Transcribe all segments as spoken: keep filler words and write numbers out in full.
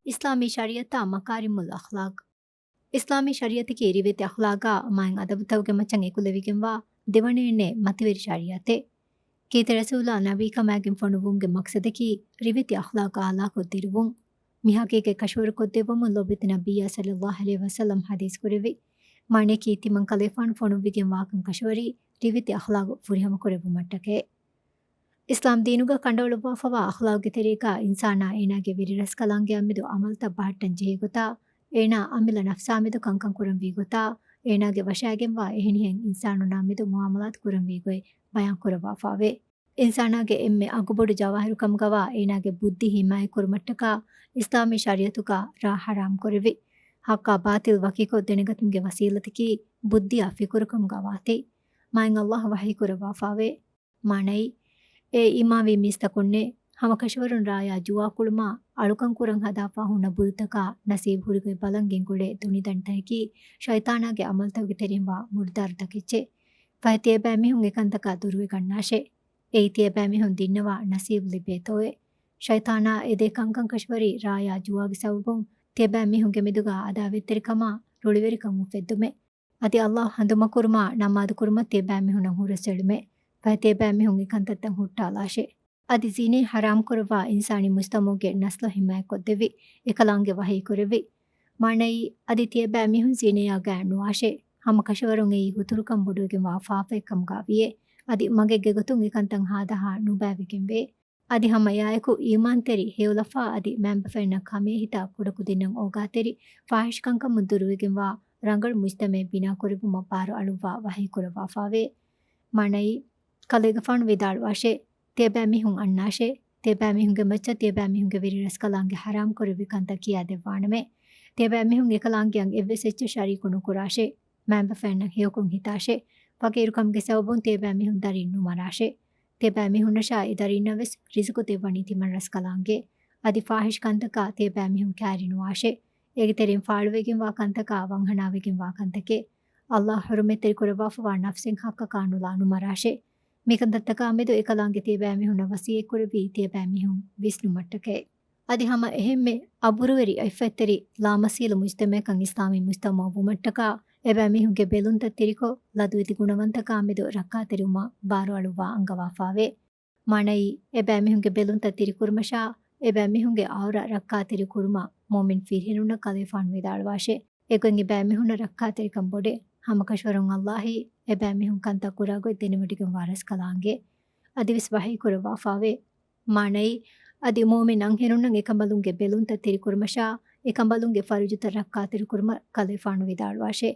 އިސްލާމީ ޝަރީޢަތާ މަކާރިމުލް އަޚްލާޤް. އިސްލާމީ ޝަރީޢަތަކީ ރިވެތި އަޚްލާޤާ މާތް އަދަބުތަކުގެ މައްޗަށް އެކުލެވިގެންވާ ދެވަނައެއް ނެތް މަތިވެރި ޝަރީޢަތެއް. ކީރިތި ރަސޫލާ ނަބީކަމާގެން ފޮނުއްވުމުގެ މަޤްޞަދަކީ ރިވެތި އަޚްލާޤާ އަލާކޮށްދެއްވުން. މި ޙަޤީޤަތް ކަށަވަރުކޮށްދެއްވަމުން ލޯބިވެތި ނަބިއްޔާ ޞައްލައްލާހު ޢަލައިހި ވަސައްލަމް ޙަދީޘް ކުރެއްވި. މާނައަކީ ތިމަން ކަލޭފާނު ފޮނުއްވިގެން ވާކަން ކަށަވަރީ ރިވެތި އަޚްލާޤު ފުރިހަމަ ކުރެއްވުމަށްޓަކައި. އިސްލާމް ދީނުގަ ކަނޑައަޅުއްވާފަވާ އަޚްލާޤުގެ ތެރޭގަ އިންސާނާ އޭނާގެ ވެރިރަސްކަލާނގެ އަމިދު އަމަލްތައް ބަހައްޓަން ޖެހޭ ގޮތާ، އޭނާ އަމިއްލަ ނަފްސާމެދު ކަންކަން ކުރަންވީ ގޮތާ، އޭނާގެ ވަށާގެންވާ އެހެނިހެން އިންސާނުންނާމެދު މުޢާމަލާތު ކުރަންވީ ގޮތް ބަޔާން ކުރައްވާފައެވެ. އިންސާނާގެ އެންމެ އަގުބޮޑު ޖަވާހިރު ކަމުގަވާ އޭނާގެ ބުއްދި ހިމާޔަތް ކުރުމަށްޓަކާ އިސްލާމީ ޝަރީޢަތުގަ ރާ ޙަރާމް ކުރެއްވި. ޙައްޤާ ބާޠިލް ވަކިކޮށް ދެނެގަތުމުގެ ވަސީލަތަކީ ބުއްދިއާ ފިކުރު ކަމުގަ ވާތީ. މާތް ﷲ ވަޙީ ކުރައްވާފައެވެ. މާނައީ، އޭ އީމާންވީ މީސްތަކުންނޭ! ހަމަކަށަވަރުން ރާޔާ ޖުވާކުޅުމާ، އަޅުކަން ކުރަން ހަދާފަ ހުންނަ ބުދުތަކާ ނަސީބު ހުރިގޮތް ބަލަން ގެންގުޅޭ ދުނިދަނޑުތަކަކީ ޝައިޠާނާގެ އަމަލްތަކުގެ ތެރެއިންވާ މުރުދާރު ތަކެއްޗެއް. ފަހެ ތިޔަބައިމީހުން އެކަންތަކާ ދުރުވެގަންނާށޭ. އެއީ ތިޔަބައިމީހުން ދިންނަވާ ނަސީބު ލިބޭތޯއޭ. ޝައިޠާނާ އެދޭ ކަންކަން ކަށަވަރީ ރާޔާ ޖުވާގެ ސަބަބުން ތިޔަބައިމީހުންގެ މެދުގާ އަދާވަތްތެރިކަމާ ރުޅިވެރިކަން އުފެއްދުމެއް. އަދި ﷲ ހަނދުމަކުރުމާ ނަމާދުކުރުމަށް ތިޔަބައިމީހުންނަށް ހުރަސްއެޅުމެއް. ފަހެ ތިޔަބައިމީހުން އެކަންތައްތައް ހުއްޓާލާށޭ. އަދި ޒިނޭ ޙަރާމްކުރައްވާ އިންސާނީ މުޖްތަމަޢުގެ ނަސްލު ހިމާޔަތްކޮށްދެއްވި އެކަލާނގެ ވަޙީކުރެއްވި. މާނައީ، އަދި ތިޔަބައިމީހުން ޒިނޭއާ ގާތް ނުވާށޭ. ހަމަކަށަވަރުން އެއީ ހުތުރުކަން ބޮޑުވެގެންވާ ފާފައެއް ކަމުގަ ވިޔޭ. އަދި މަގެއްގެ ގޮތުން އެކަންތައް ހާދަހާ ނުބައިވެގެންވޭ. އަދި ހަމަ އެއާއެކު އީމާންތެރި ހެޔޮލަފާ އަދި މައިންބަފައިންނަށް ކަމޭހިތާ ކުޑަކުދިންނަށް އޯގާތެރި ފާޙިޝްކަންކަމުން ދުރުވެގެންވާ ރަނގަޅު މުޖްތަމަޢެއް ބިނާ ކުރެއްވުމަށް ބާރު އަޅުއްވާ ވަޙީ ކުރައްވާފައެވެ. މާނައީ، ކަލޭގެފާނު ވިދާޅުވާށޭ، ތިޔަބައިމީހުން އަންނާށޭ، ތިޔަބައިމީހުންގެ މައްޗަށް ތިޔަބައިމީހުންގެ ވެރިރަސްކަލާނގެ ޙަރާމް ކުރެއްވި ކަންތައް ކިޔާދެއްވާނަމޭ. ތިޔަބައިމީހުން އެކަލާނގެއަށް އެއްވެސް އެއްޗެއް ޝަރީކު ނުކުރާށޭ. މައިންބަފައިންނަށް ހެޔޮކޮށް ހިތާށޭ. ފަޤީރުކަމުގެ ސަބަބުން ތިޔަބައިމީހުން ދަރިން ނުމަރާށޭ. ތިޔަބައިމީހުންނަށާ އެ ދަރިންނަށް ވެސް ރިޒުޤު ދެއްވަނީ ތިމަން ރަސްކަލާނގެ. އަދި ފާޙިޝް ކަންތަކާ ތިޔަބައިމީހުން ކައިރި ނުވާށޭ. އޭގެ ތެރެއިން ފާޅުވެގެންވާ ކަންތަކާ ވަންހަނާވެގެންވާ ކަންތަކެއް. ﷲ ޙުރުމަތްތެރި ކުރައްވާފަވާ ނަފްސެއް ޙައްޤަކާ ނުލާ ނުމަރާށޭ. މިކަންތައްތަކާމެދު އެކަލާނގެ ތިޔަބައިމީހުންނަށް ވަޞިއްޔަތްކުރެއްވީ ތިޔަބައިމީހުން ވިސްނުމަށްޓަކައި. އަދި ހަމަ އެހެންމެ އަބުރުވެރި އިއްފަތްތެރި ލާމަސީލު މުޖްތަމަޢަކަށް އިސްލާމީ މުޖްތަމަޢު ވުމަށްޓަކާ އެބައިމީހުންގެ ބެލުންތައް ތިރިކޮށް ލަދުވެތި ގުނަވަންތަކާމެދު ރައްކާތެރިވުމަށް ބާރުއަޅުއްވާ އަންގަވާފައެވެ. މާނައީ، އެބައިމީހުންގެ ބެލުންތައް ތިރިކުރުމަށާ، އެބައިމީހުންގެ އައުރަ ރައްކާތެރި ކުރުމަށް މުއުމިން ފިރިހެނުންނަށް ކަލޭފާނު ވިދާޅުވާށޭ. އެގޮތް އެބައިމީހުންނަށް ރައްކާތެރިކަން ބޮޑޭ. ހަމަކަށަވަރުން ﷲ އީ އެބައިމީހުން ކަންތައް ކުރާގޮތް ދެނެވޮޑިގެންވާ ރަސްކަލާނގެ. އަދިވެސް ވަޙީ ކުރައްވާފައެވެ. މާނައީ، އަދި މުއުމިން އަންހެނުންނަށް އެކަނބަލުންގެ ބެލުންތައް ތިރިކުރުމަށާ، އެކަނބަލުންގެ ފަރުޖުތައް ރައްކާތެރިކުރުމަށް ކަލޭފާނު ވިދާޅުވާށޭ.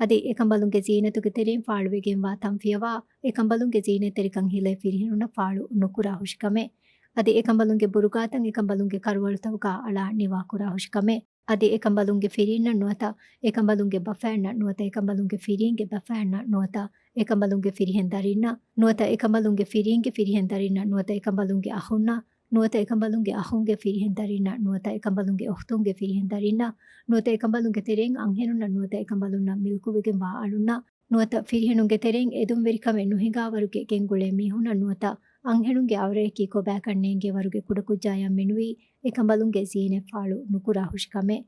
އަދި އެކަނބަލުންގެ ޒީނަތުގެ ތެރެއިން ފާޅުވެގެންވާ ތަންފިޔަވާ، އެކަނބަލުންގެ ޒީނަތްތެރިކަން ހިލޭ ފިރިހެނުންނަށް ފާޅު ނުކުރާ ހުށިކަމެއް. އަދި އެކަނބަލުންގެ ބުރުގާތައް އެކަނބަލުންގެ ކަރުވަޅުތަކުގާ އަޅާ ނިވާކުރާ ހުށިކަމެއް. އަދި އެކަނބަލުންގެ ފިރިންނަށް ނުވަތަ އެކަނބަލުންގެ ބަފައިންނަށް ނުވަތަ އެކަނބަލުންގެ ފިރިންގެ ބަފައިންނަށް ނުވަތަ އެކަނބަލުންގެ ފިރިހެން ދަރިންނަށް ނުވަތަ އެކަނބަލުންގެ ފިރިންގެ ފިރިހެން ދަރިންނަށް ނުވަތަ އެކަނބަލުންގެ އަޚުންނަށް ނުވަތަ އެކަނބަލުންގެ އަޚުންގެ ފިރިހެން ދަރިންނަށް ނުވަތަ އެކަނބަލުންގެ އުޚްތުންގެ ފިރިހެން ދަރިންނަށް ނުވަތަ އެކަނބަލުންގެ ތެރެއިން އަންހެނުންނަށް ނުވަތަ އެކަނބަލުންނަށް މިލްކުވެގެންވާ އަޅުންނަށް ނުވަތަ ފިރިހެނުންގެ ތެރެއިން އެދުންވެރިކަމެއް ނުހިނގާވަރުގެ ގެންގުޅޭ މީހުންނަށް ނުވަތަ އަންހެނުންގެ އައުރަޔަކީ ކޮބާކަން ނޭނގޭވަރުގެ ކުޑަކުއްޖާޔަށް މެނުވީ އެކަނބަލުންގެ ޒީނަތް ފާޅު ނުކުރާ ހުށިކަމެއް.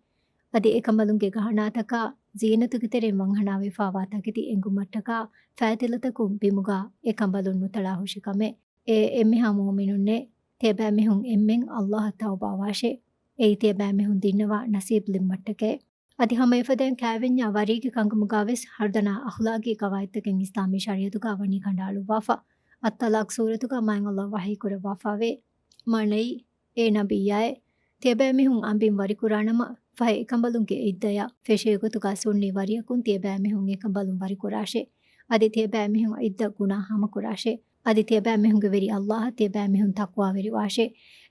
އަދި އެކަނބަލުންގެ ގަހަނާތަކާ ޒީނަތުގެ ތެރެއިން ވަންހަނާވެފާވާ ތަކެތި އެނގުމަށްޓަކާ ފައިތިލަތަކުން ބިމުގާ އެކަނބަލުން ނުތަޅާ ހުށިކަމެއް. އޭ އެންމެހާ މުއުމިނުންނޭ! ތިޔަބައިމީހުން އެންމެން ﷲ އަށް ތައުބާވާށޭ. އެއީ ތިޔަބައިމީހުން ދިންނަވާ ނަސީބު ލިބުމަށްޓަކައި. އަދި ހަމަ އެފަދައިން ކައިވެންޏާ ވަރީގެ ކަންކަމުގާވެސް ހަރުދަނާ އަޚްލާގީ ގަވާއިދުތަކެއް އިސްލާމީ ޝަރީޢަތުގާ ވަނީ ކަނޑައަޅުއްވާފަ. އައްޠަލާޤް ސޫރަތުގާ މާތް ﷲ ވަޙީ ކުރައްވާފައެވެ. މާނައީ، އޭ ނަބިއްޔާއޭ! ތިޔަބައިމީހުން އަނބިން ވަރިކުރާނަމަ، ފަހެ އެކަނބަލުންގެ އިއްދަޔަށް ފެށޭ ގޮތުގާ ސުންނީ ވަރިޔަކުން ތިޔަބައިމީހުން އެކަނބަލުން ވަރިކުރާށޭ. އަދި ތިޔަބައިމީހުން އިއްދަ ގުނާ ހަމަކުރާށޭ. އަދި ތިޔަބައިމީހުންގެ ވެރި ﷲ އަށް ތިޔަބައިމީހުން ތަޤްވާވެރިވާށޭ.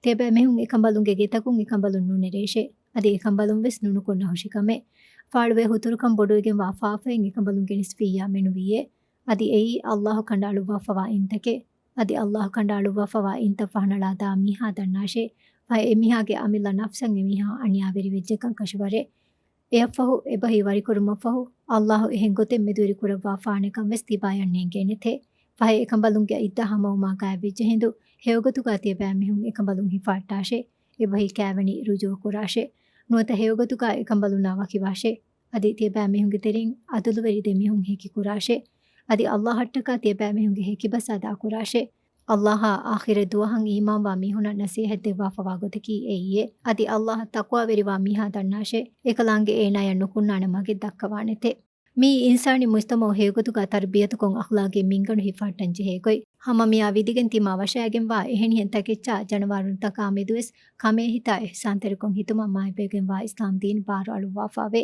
ތިޔަބައިމީހުން އެކަނބަލުންގެ ގެތަކުން އެކަނބަލުން ނުނެރޭށޭ. އަދި އެކަނބަލުން ވެސް ނުނުކުންނަ ހުށިކަމެއް. ފާޅުވޭ ހުތުރުކަން ބޮޑުވެގެންވާ ފާފައިން އެކަނބަލުންގެ ނިޞްފިއްޔާ މެނުވީއޭ. އަދި އެއީ ﷲ ކަނޑައަޅުއްވާފަވާ އިންތަކެއް. އަދި ﷲ ކަނޑައަޅުއްވާފަވާ އިންތައް ފަހަނަޅާ ދާ މީހާ ދަންނާށޭ. ފަހެ އެމީހާގެ އަމިއްލަ ނަފްސަށް އެމީހާ އަނިޔާވެރިވެއްޖެކަން ކަށަވަރޭ. އެއަށްފަހު އެބަހީ ވަރިކުރުމަށްފަހު، ﷲ އެހެން ގޮތެއް މެދުވެރި ކުރައްވާފާނެކަން ވެސް ތިބާޔަށް ނޭނގޭނެތޭ. ފަހެ އެކަނބަލުންގެ އިއްދަ ހަމަވުމާ ގާތްވެއްޖެ ހިނދު، ހެޔޮގޮތުގާ ތިޔަބައިމީހުން އެކަނބަލުން ހިފާއްޓާށޭ. އެބަހީ ކައިވެނި ރުޖޫޢަ ކުރާށޭ. ނުވަތަ ހެޔޮގޮތުގަ އެކަނބަލުންނާ ވަކިވާށޭ. އަދި ތިޔަބައިމީހުންގެ ތެރެއިން އަދުލުވެރި ދެމީހުން ހެކި ކުރާށޭ. އަދި ﷲ އަށްޓަކާ ތިޔަބައިމީހުންގެ ހެކިބަސް އަދާ ކުރާށޭ. ﷲ އާ އާޚިރަތް ދުވަހަށް އީމާންވާ މީހުނަށް ނަސޭހަތް ދެއްވާފަވާ ގޮތަކީ އެއީއޭ. އަދި ﷲ އަށް ތަޤްވާވެރިވާ މީހާ ދަންނާށޭ. އެކަލާނގެ އޭނާޔަށް ނުކުންނާނެ މަގެއް ދައްކަވާނެތޭ. މީ އިންސާނީ މުޖްތަމަޢު ހެޔޮގޮތުގަ ތަރުބިޔަތުކޮށް އަޚްލާގީ މިންގަނޑު ހިފަހައްޓަން ޖެހޭ ގޮތް. ހަމަ މިއާ ވިދިގެން ތިމާ ވަށައިގެންވާ އެހެނިހެން ތަކެއްޗާ ޖަނަވާރުންތަކާ މެދުވެސް ކަމޭހިތާ އިޙްސާންތެރިކޮށް ހިތުމަށް މާތްބޭގެންވާ އިސްލާމް ދީން ބާރު އަޅުއްވާފާވޭ.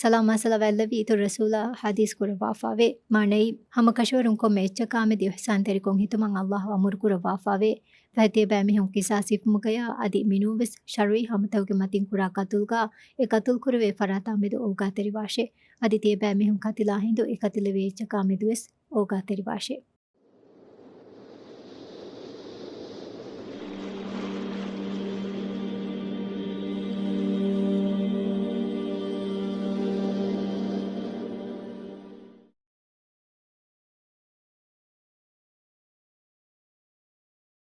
ސަލާމާ ޞަލަވާތްލެއްވި އިތުރު ރަސޫލާ ޙަދީޘް ކުރައްވާފާވޭ. މާނައީ، ހަމަ ކަށަވަރުން ކޮންމެ އެއްޗަކާމެދު އިޙްސާންތެރިކޮށް ހިތުމަށް ﷲ އަމުރު ކުރައްވާފާވޭ. ފަހެ ތިޔަބައިމީހުން ޤިޞާޞް ހިފުމުގަޔާ އަދި މިނޫންވެސް ޝަރުޢީ ހަމަތަކުގެ މަތިން ކުރާ ޤަތުލުގާ އެ ޤަތުލު ކުރެވޭ ފަރާތާމެދު އޯގާތެރިވާށޭ. އަދި ތިޔަބައިމީހުން ޤަތިލާ ހިނދު އެ ޤަތިލެވޭ އެއްޗަކާމެދުވެސް އޯގާތެރިވާށޭ.